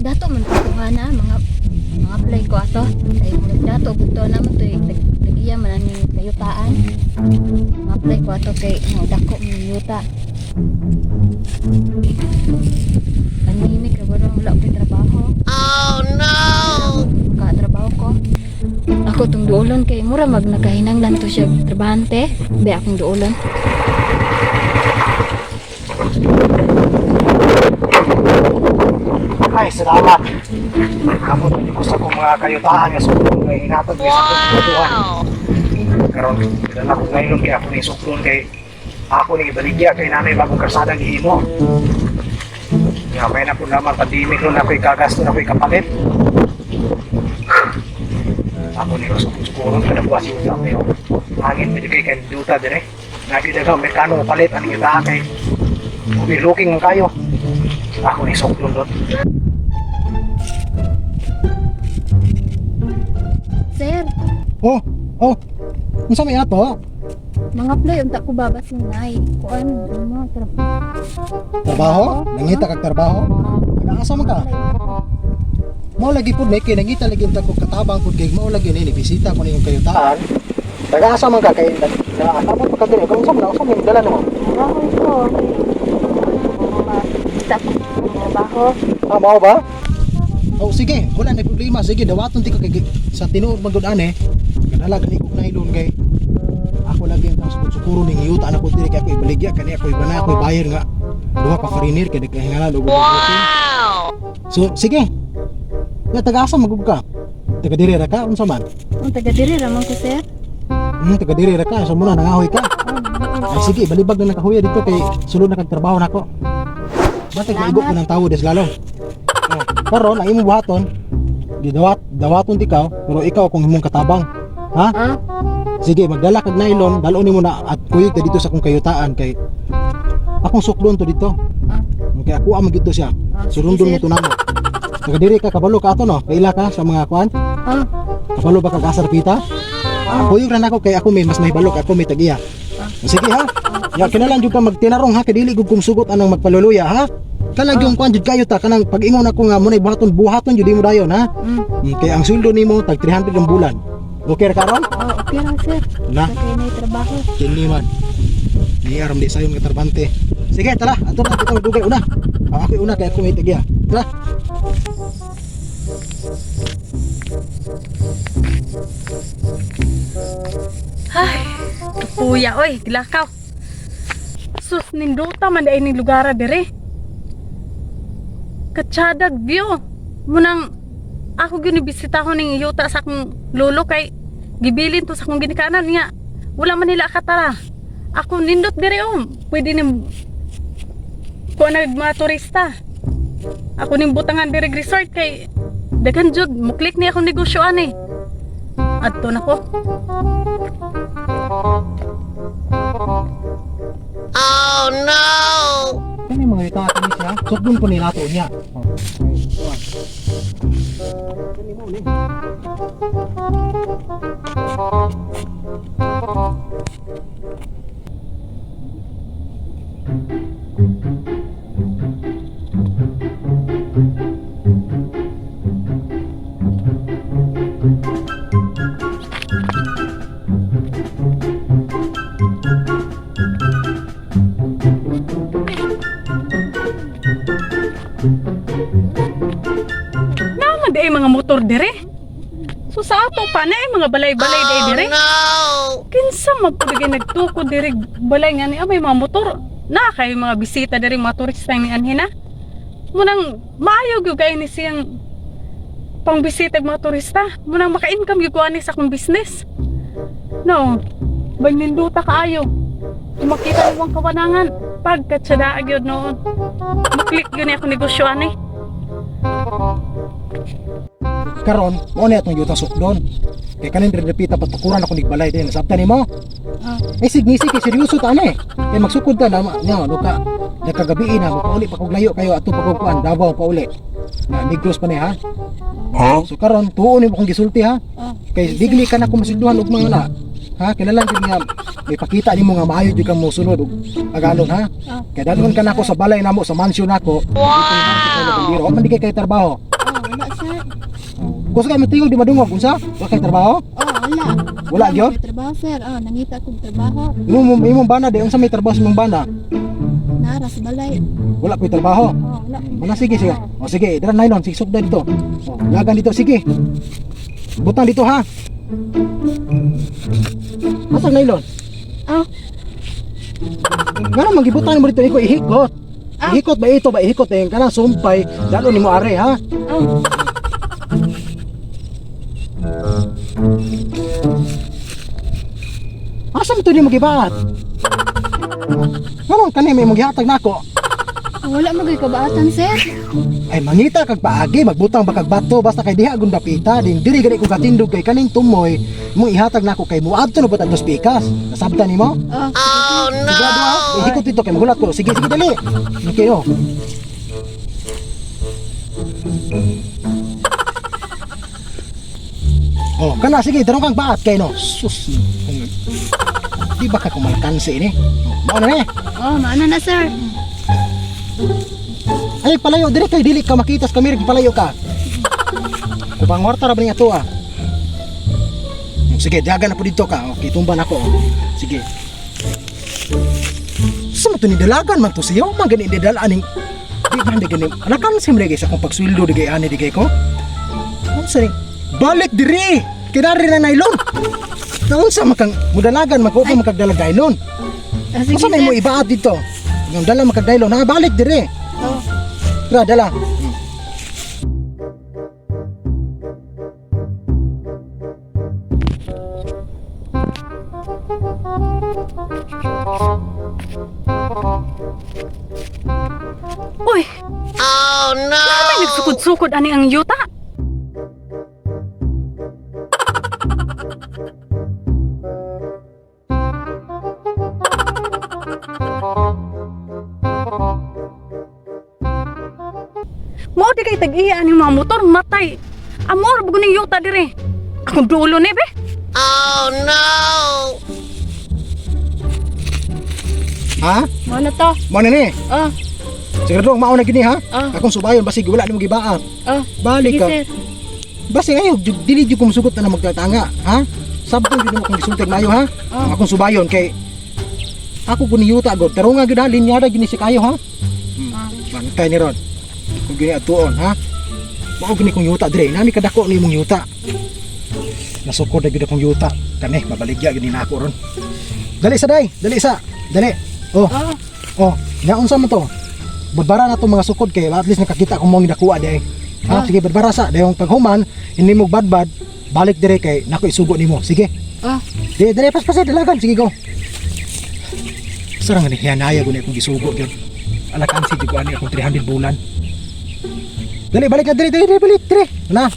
Dato man ko kuha na mga mga apply ko ato. Ay murag dato bugto naman to eh, tag-iya man ani kayutaan. Mga apply ko ato kay mo dako man yuta. Anime ra ba wala ko trabaho. Oh no. Ka trabaho ko. Ako tong duolon kay mura mag nakahinanglan to siya trabahante. Be akong duolon. Ay, salamat. Kamu na ko sa kong mga kayutaan nga suklon nga hinatag ni sa akong katuhan. Karon, dala ko ngayon kay ako ni suklon kay ako ni ibaligya kay nanay bagong karsada gihimo. Nga may na po naman pandemic ron ako'y kagasto na ako'y kapalit. Ako ni suklon kada buwas yung utang pero hangin medyo kay kanduta dire. Lagi daga Amerikano palit ang yuta kay overlooking man kayo. Ako ni suklon doon. Sir, Oh, oh. Unsa may ato? mga apply unta ko babasin nay. Kuan mo trabaho. Trabaho? Nangita kag trabaho? Nagaasa man ka? Mao lagi pud kay nangita lagi unta ko katabang pud kay mao lagi ni bisita ko niyong kayutaan. Nagaasa man ka kay naabot pa ka diri. Kung unsa man unsa man dala nimo? Trabaho ko. Kita ko trabaho. Ah, mao ba? Oh, sige, wala na problema. Sige, dawaton di ko kay sa tinuod man gud ane. Kadala gani kog nylon kay ako lagi ang sukuro ning yuta na ko diri kay ako ibaligya kani ako ibana ako bayar nga duha ka foreigner kay nagkahingalan og wow. So, sige. Ya taga-asa magug ka. Taga diri ra ka unsa man? Ang taga diri ra man ko, sir. Taga diri ra ka so muna nangahoy ka. Ay sige, balibag na nakahuya dito kay sulod na kag trabaho nako. Batay maigo ko ng tawo des lalo. Oh, karon ang imong buhaton, gidawat dawaton ti kaw, pero ikaw akong himong katabang. Ha? Ah, Sige, magdala kag nylon, dalon nimo na at kuyog ka dito sa akong kayutaan kay akong suklon to dito. Ah. Kay ako ang magdito siya. Ah, sige, Surundon mo sir. to namo. Taga diri ka kabalo ka ato no? Kaila ka sa mga kuan? Ah, Kabalo ba kag asar pita? Ah, kuyog ra nako kay ako may mas mahibalo kay ako may tagiya. Sige ha. Ya kinalan jud ka magtinarong ha kay dili gud kong sugot anang magpaluluya ha. Kanang yung kuan jud kayo ta kanang pag-ingon ako nga munay buhaton buhaton jud mo dayon ha. Kay ang sweldo nimo tag 300 ang bulan. Okay ra karon? Oh, okay ra, sir. Na. Sa kay nay trabaho. Kini man. Ni aram di sayon nga trabante. Sige tara, ato na kita magdugay una. Ah, ako una kay ako may tagiya. Tara. Ay, kapuya oy, gilakaw. Sus, nindota man ay ning lugara dire. Katsadag view. Munang ako gyud bisita ko ning yuta sa akong lolo kay gibilin to sa akong ginikanan niya. Wala man nila akatara. Ako nindot dire oh. Pwede nim kuha nag mga turista. Ako ning butangan dire resort kay daghan jud muklik ni akong negosyo ani. Adto na ko. Kani mga yuta kani siya. Sukdon ko ni nato niya. Oh. Kani mo ni. Naman di ay mga motor dire. So sa ato pa na ay mga balay-balay di ay dire. No! Kinsa magpabigay nagtukod dire balay nga ni ah, may mga motor. Na kay mga bisita dire mga turista ni anhin na. Munang maayo gyud kay ni siyang pangbisita og mga turista. Munang maka-income gyud ko ani sa akong business. No. Bang ninduta kaayo. Makita mo ang kawanangan. Pagkatsada gyud noon. Maklik gyud ni akong negosyo ani. Karon, mo na atong yuta sukdon. Kay kanin repita patukuran ako nigbalay din. Sabta nimo? Ah. Eh sige kay seryoso ta ani. Kay magsukod ta na nya no ka nakagabi na mo pauli pa kog layo kayo ato pa kog kuan Davao pa uli. Na Negros pa ni ha. So karon tuon nimo kong gisulti ha. Ah, Kay digli ka na ko masilduhan og mga na. Ha, kinahanglan jud nga may pakita nimo nga maayo jud kang mosunod og agalon, ha. Oh. Kay dalhon ka nako sa balay namo, sa mansion nako. Wow. Wa man di kay trabaho. Oh, wala, sir. Gusto kay matingog di madungog unsa? Wa kay trabaho? Oh, wala. Wala gyud? May trabaho, sir. Oh, nangita kong trabaho. Imong imong bana di unsa may trabaho sa imong bana? Nara sa balay. Wala ko'y trabaho. Oh, wala. Wala, sige sige. O sige, dira nylon, sige sugdan dito. O, lagan dito, sige. Butang dito, ha. Asa ang nylon? Oh. Ngano man gibutan mo dito iko ihikot. Ah. Ihikot ba ito ba ihikot eh kana sumpay dalo nimo are, ha. Oh. Asa mo to nimo gibaat? Ngano kani may gihatag nako? Wala mo gyud kabaatan, sir. Ay mangita kag paagi, magbutang ba kag bato, basta kay diha gund dapita din diri gani ko katindog kay kaning tumoy mo ihatag nako kay muadto na ba tagdos pikas. Nasabtan nimo? Oh. Sigurado, ha? Ihikot dito kay magulat ko. Sige, sige, dali. Okay, oh. Oh, kana sige, darong kang baat kay no. Sus. Di ba ka kumalkansi ini? Oh, mao na ni. Oh, maano na, sir. Ay palayo dire kay dili ka makita sa kamera kung palayo ka. Kupang warta ra ba niya to, ah. Sige, dagan na po dito ka. Okay, tumba na ko. Oh. Sige. Sa mo to ni dalagan man to siya, man gani dala aning di man di gani. Anakan sim lagi sa akong pagsweldo di kay ani di kay ko. Unsa ni? Balik diri. Kinari na nylon. Naunsa man kang mudalagan man ko pa makagdalag nylon. Ah, sige, Unsa may mo sir. ibaat dito? Yung dala makag nylon, ha, balik diri. Oh. Tara, dala. Uy! Oh no! May nagsukod-sukod ani ang yuta. Mao di kay tag-iya ani mga motor matay. Amor bugo ning yuta dire. Akong dulo ni be. Ha? Mao na to. Mao na ni. Oh, Sigurado mao na gini, ha? Ah. Akong subayon basig wala nimo gibaat. oh. Balik Sige, ka. sir. Basig ayo dili jud ko musugot na magtatanga, ha? Sabtong jud mo akong gisulti mayo, ha? Ah. Akong subayon kay ako kun yuta god. Tarunga gyud, ha, linyada gyud ni si kayo, ha? Ah. Bantay ni ron. Kung gini atuon, ha? Mao gini kong yuta dire. Nani kadako ni imong yuta. Nasukod na gyud akong yuta. Kani mabaligya gyud ni nako ron. Dali sa day, dali sa. Dali. Oh. Oh. Oh, naunsa man to? Badbara na tong mga sukod kay at least nakakita kung mong nakuha di. Ha, Ah. sige badbara sa dayong paghuman, hindi mo badbad, balik dire kay nako isugo nimo. Sige. Oh. Dire dire pas pas dalagan, sige go. Sarang ni hinaya gud akong gisugo gyud. Alakan si jud ani akong 300 bulan. Dali balik na dire dire dire balik dire. Na.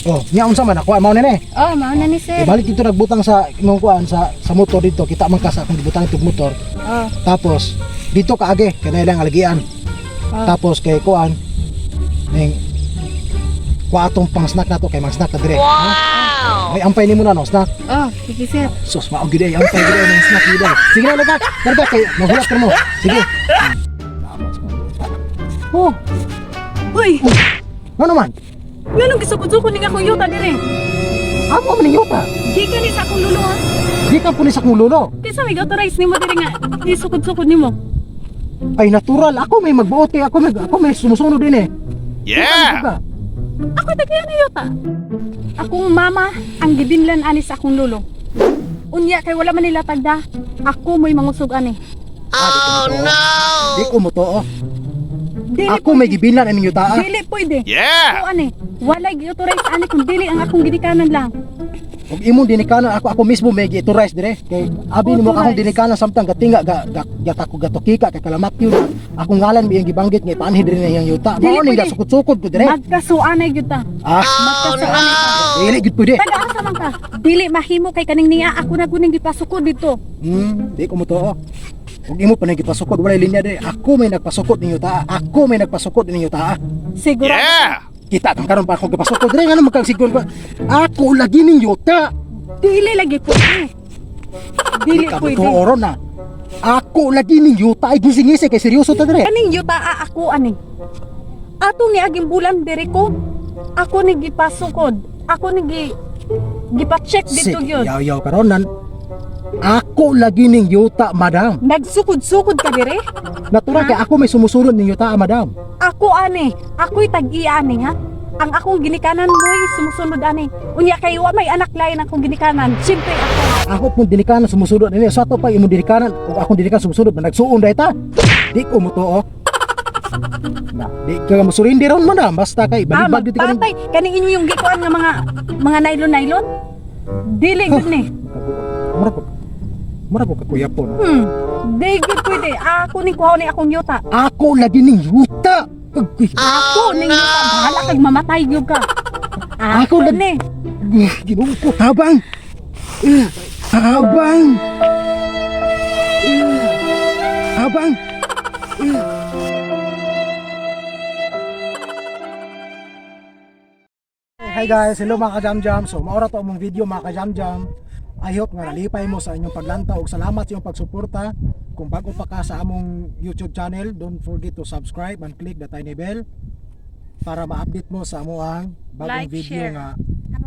Oh, nya unsa man nakuha mao na ni. Oh, mao na ni, sir. Eh, balik dito nagbutang sa imong kuan sa motor dito, kita man ka sa akong gibutang itong motor. Oh. Tapos dito ka age kay lang alagian. Ah. Tapos kay kuan ning kuha atong pang snack nato kay mang snack ta dire. Wow. Ay ampay nimo na no snack. Oh, sige, sir. Sus mao gid ay ampay gid ay ng snack gid ay. Sige na larga, larga kay mahulat ka mo. Sige. Oh, Uy, ano man? nganong gisukod-sukod ning akong yuta dire? Amo man ning yuta. Gikan ni sa akong lulo ha. Di ka pulis akong lulo. Kinsa may authorize nimo dire nga gisukod-sukod nimo? Ay natural ako may magbuot kay ako may sumusunod din eh. Yeah! Ako tag-iya ni yuta. Akong mama ang gibinlan ani sa akong lulo. Unya kay wala man nila tagda. Ako mo'y mangusog ani. Oh no. Di ko mo to. Dili Ako may gibilan aning yuta. Ah. Dili pwede. Yeah! Ako ani. Walay gi-authorize ani kung dili ang akong gidikanan lang. Ug imong dinikanan ako ako mismo may gi-authorize dire kay abi nimo akong Authorize. dinikanan samtang gatinga ga ga gatako gatokika kay kalamatyo na akong ngalan miyang gibanggit nga ipaanhi dire na iyang yuta. Dili Mao ning pwede. gasukod-sukod ko dire. Magkasuanay gyud ta. Ah, Magkasuanay ta. dili gid pwede. Taga asa man ka? Dili mahimo kay kaning niya ako na guning gipasukod dito. Di ko mo to. Ug imo pa nagipasukod walay linya dire. Ako may nagpasukod ninyo ta. Ako may nagpasukod ninyo ta. Sigurado. Yeah! Kita kang karon pa ako gipasukod dire ngano magkagsiguro pa. Ako lagi ning yuta. Dili lagi pwede. Dili Di ka pwede. mo ron na. Ako lagi ning yuta ay gising-gising kay seryoso ta dire. Kaning yuta a ako ani. Ato ni aging bulan diri ko. Ako ni gipasukod. Ako ni gipa-check dito Sige, gyud. yaw-yaw karon nan. Ako lagi ning yuta, madam. Nagsukod-sukod ka dire? Natural kay ako may sumusunod ning yuta, madam. Ako ani, ako'y tag-iya ani ha. Ang akong ginikanan mo'y sumusunod ani. Unya kay wa may anak lain akong ginikanan. Siyempre ako. Ako pong dinikanan sumusunod nini. Sa ato pa imong dinikanan ug akong dinikanan sumusunod na nagsuon dahil ta. Di ko mo oh. Na, di ka mosurindi ron madam basta kay Ah, balibag dito ka magpatay. Kaning inyo yung gikuan nga mga nylon-nylon. Dili gud ni. Mura ko kakuya po. No? Di gud pwede. Ako ni kuha ni akong yuta. Ako lagi ning yuta. Agoy. Ako ning yuta. Bahala kag mamatay gyud ka. Ako Ako ni. Ginoo ko habang. Eh, habang. Eh, habang. Eh. Hi guys, hello mga ka-jam-jam. So maura to among video mga ka-jam-jam. I hope nga nalipay mo sa inyong paglanta ug salamat sa inyong pagsuporta. Kung bago pa ka sa among YouTube channel, don't forget to subscribe and click the tiny bell para ma-update mo sa amoang bagong Like, video share. nga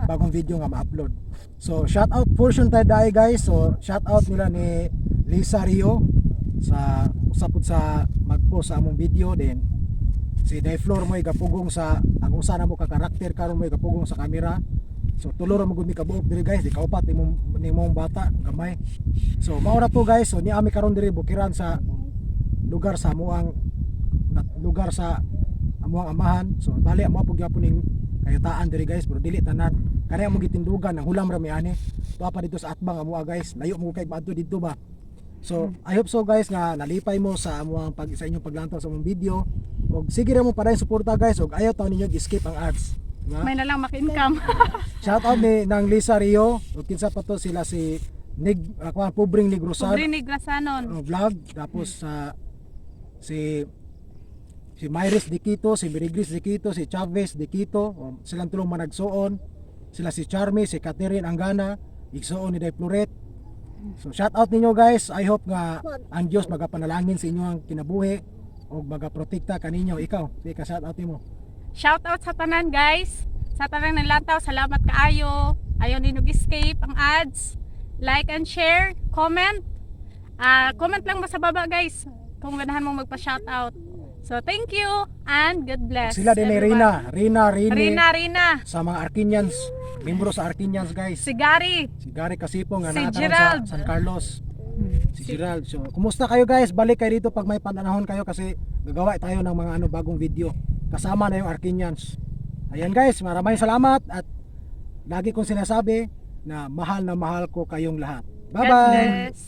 bagong video nga ma-upload. So shout out portion tayo dai guys. So shout out nila ni Lisa Rio sa usa pud sa mag-post sa among video din si Dayflor mo'y gapugong sa ang usa na mo ka karakter karon mo'y gapugong sa kamera. So tulo ra mo gud mi kabuok diri guys, di kaupat nimong nimong bata gamay. So mao ra to guys. So ni ami karon diri bukiran sa lugar sa amuang lugar sa amuang amahan. So bali amo pug gyapon ning kayutaan diri guys, pero dili tanan. Kani among gitindugan ang hulam ra mi ani. Tuwa pa dito sa atbang amoa guys. Layo mo kay maadto didto ba. So I hope so guys nga nalipay mo sa amuang pag sa inyong paglantaw sa among video. Og sige ra mo padayon suporta guys og ayaw taon ninyo skip ang ads. Diba? May na lang maka-income. Shout out ni nang Lisa Rio ug kinsa pa to sila si Nig kuan Pobreng Negrosan Pobre ni Grasanon. vlog tapos sa si si Myris Diquito, si Mirigris Diquito, si Chavez Diquito, o, silang tulong managsuon. Sila si Charmy, si Catherine Angana, igsuon ni Day Floret. So shout out ninyo guys. I hope nga ang Dios magapanalangin sa inyo ang kinabuhi ug magaprotekta kaninyo. Ikaw, sige ka shout out nimo. Shout out sa tanan guys. Sa tanan ng lantaw, salamat kaayo. Ayaw ninyo escape ang ads. Like and share, comment. Ah, comment lang mo sa baba guys kung ganahan mong magpa-shout out. So thank you and God bless. Sila din ni everyone. Rina, Rina, Rini, Rina, Rina. sa mga Arkinians, membro sa Arkinians guys. Si Gary. Si Gary Kasipong nga Si naa karon Gerald. sa San Carlos. Si Gerald. So, kumusta kayo guys? Balik kayo dito pag may pananahon kayo kasi gagawa tayo ng mga ano bagong video. Kasama na yung Arkinians. Ayan guys, maraming salamat at lagi kong sinasabi na mahal ko kayong lahat. God Bye-bye. bless.